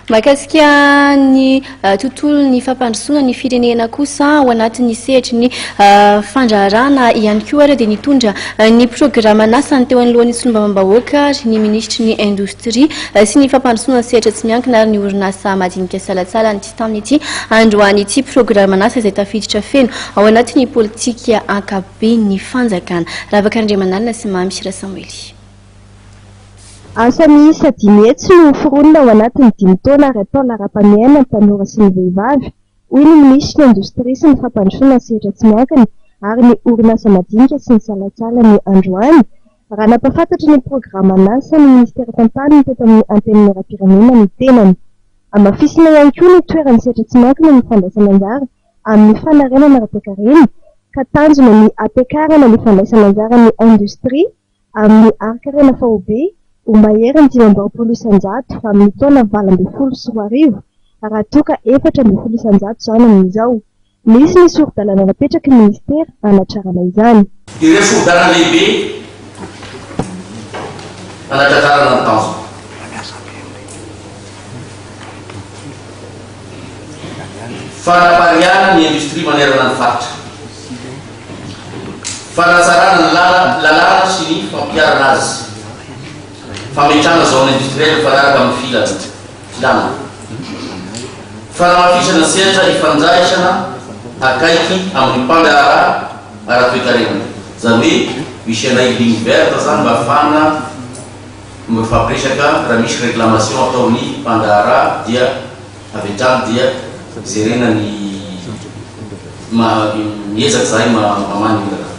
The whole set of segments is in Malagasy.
Mahakasika ny tontolon'ny fampandrosoana ny firenena kosa ao anatin'ny sehatry ny fandraharahana ihany koa ary dia nitondra ny programan'asany teo anoloan'ny solombavambahoaka ary ny minisitry ny indostria sy ny fampandrosoana ny sehatra tsy miankina ary ny orinasa madinika salantsalany ity tamin'ity androany ity programan'asa izay tafiditra feno ao anatin'ny politika ankapoben'ny fanjakana. Ravaka Randriamanalina sy Mamy Rasamoely. Asa miisa 500 no hoforonina ao anatin'ny dimy taona ary atao laharam-pahamehana ny tanora sy ny vehivavy, hoy ny minisitry ny Indostria sy ny fampandrosoana ny sehatra tsy miankina ary ny orinasa madinika sy ny salantsalany androany, raha nampahafantatra ny programan'asan'ny minisitera tantaniny teto amin'ny Antenimierampirenena ny tenany. Hamafisina ihany koa ny toeran'ny sehatra tsy miankina amin'ny fandraisana anjara amin'ny fanarenana ara-toekarena, ka tanjona ny hampiakarana ny fandraisana anjaran'ny indostria amin'ny harin-karena faobe ho maherin'ny 25% amin'ny taona 2018, raha toa ka 14% izany amin'izao. Misy ny sori-dalana napetraky ny minisitera hanatrarana izany. Ireo sori-dalana lehibe hanatratrarana ny tanjona. Fanapariahana ny indostria manerana ny faritra. Fanatsarana ny lalàna sy ny fampiharana azy. Fametrahana zone industrielle mifanaraka amin'ny filana. Filàna. Fanamafisana sehatra ifandraisana akaiky amin'ny mpandraharaha ara-toekarena. Izany hoe misy anay ligne verte izany mba ahafahana mifampiresaka raha misy réclamation ataon'ny mpandraharaha dia Avy hatrany dia jerena ny miezaka izahay mamaha ny olana.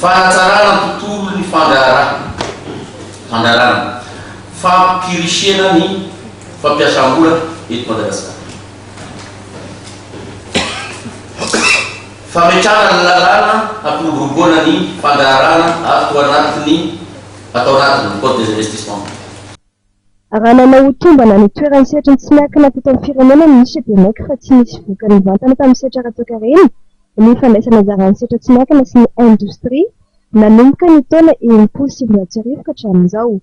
Fanatsarana ny tontolon'ny fandraharaha, fandraharahana, fampirisihana ny fampiasam-bola eto Madagasikara. Fametrahana ny lalàna hampiroboroboana ny fandraharahana ato anatin'ny atao anatin'ny Code des investissements. Raha nanao ho tombana ny toeran'ny sehatry ny tsy miankina teto amin'ny firenena ny minisitra dia niaiky fa tsy nisy vokany mivantana tamin'ny sehatra ara-toekarena ny fandraisana anjaran'ny sehatra tsy miankina sy ny indostria nanomboka ny taona 1960 ka hatramin'izao.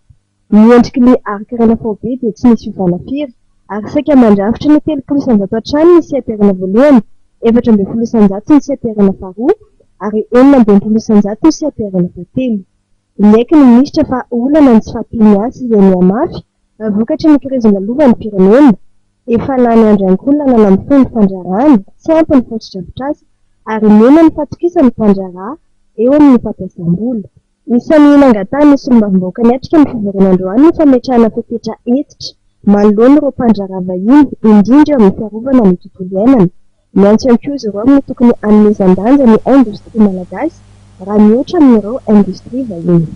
Ny endriky ny harin-karena faobe dia tsy nisy fiovana firy ary saika mandrafitra ny 30% hatrany ny seha-piharina voalohany, 14% ny seha-piharina faharoa ary 66% ny seha-piharina fahatelo. Niaiky ny minisitra fa olana ny tsy fahampian'ny asa izay mihamafy vokatry ny krizy nalovan'ny firenena. Efa lany andro ihany koa ny lalana mifehy ny fandraharahana, tsy ampy ny fotodrafitrasa ary mihena ny fahatokisan'ny mpandraharaha eo amin'ny fampiasam-bola. Isan'ny nangatahan'ny solombavambahoaka niatrika ny fivoriana androany ny fametrahana fepetra hentitra manoloana ireo mpandraharaha vahiny, indrindra eo amin'ny fiarovana ny tontolo iainana. Miantso ihany koa izy ireo amin'ny tokony hanomezan-danja ny indostria malagasy raha mihoatra amin'ireo indostria vahiny.